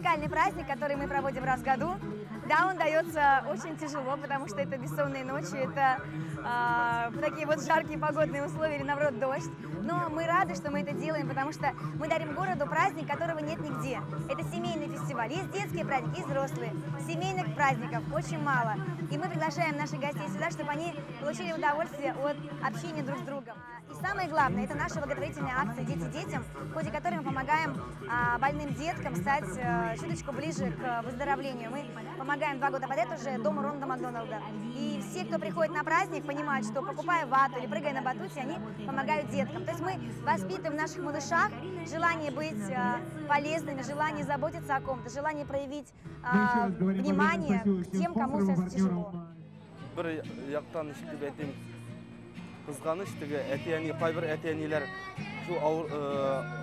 уникальный праздник, который мы проводим раз в году. Да, он дается очень тяжело, потому что это бессонные ночи, это такие вот жаркие погодные условия или, наоборот, дождь. Но мы рады, что мы это делаем, потому что мы дарим городу праздник, которого нет нигде. Это семейный фестиваль. Есть детские праздники, есть взрослые. Семейных праздников очень мало. И мы приглашаем наших гостей сюда, чтобы они получили удовольствие от общения друг с другом. И самое главное, это наша благотворительная акция «Дети детям», в ходе которой мы помогаем больным деткам стать чуточку ближе к выздоровлению. Мы помогаем 2 года подряд уже дому Рональда Макдоналда. И все, кто приходит на праздник, понимают, что покупая вату или прыгая на батуте, они помогают деткам. То есть мы воспитываем в наших малышах желание быть полезными, желание заботиться о ком-то, желание проявить внимание к тем, кому сейчас тяжело. Бер яктан ничек дип әйтим, кызганыч теге әти-әни, кайбер әти-әниләр шул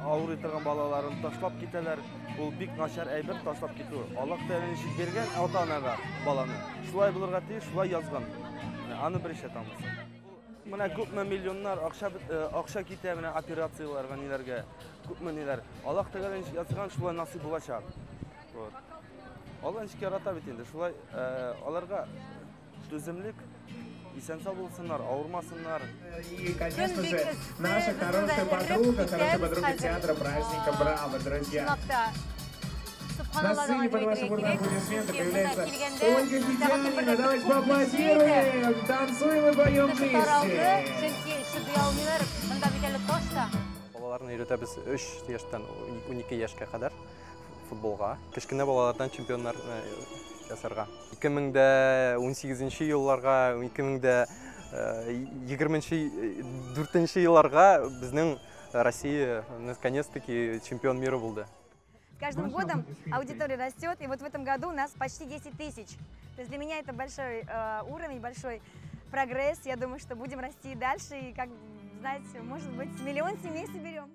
авырый торган балаларын ташлап китәләр. Ул бик начар әйбер ташлап китү. Аллаһ Тәгалә ничек биргән ата-анага баланы. Шулай булырга тиеш, шулай язган. Аны бер ишетәмез. Менә күпме миллионнар акча китә менә операцияләргә, ниләргә, күпме ниләр. Аллаһ Тәгалә ничек язган, шулай насыйп булачак. Вот. Алла ничек ярата бит инде. Шулай аларга түземлек, исән-сау булсыннар, авырмасыннар. И, конечно же, наша хорошая подруга театра праздника «Браво», друзья. На сцене под ваши бурные аплодисменты появляется Ольга Федянина. Давайте поаплодируем, танцуем и поем вместе. Балаларны өйрәтәбез 3 яшьтән 12 яшькә кадәр футболга. Кечкенә балалардан чемпионнар ясарга. 2018 елларга, 2024 елларга безнең Россия наконец-таки чемпион мира булды. С каждым годом аудитория растет, и вот в этом году у нас почти 10 тысяч. То есть для меня это большой уровень, большой прогресс. Я думаю, что будем расти и дальше, и, как знаете, может быть, миллион семей соберем.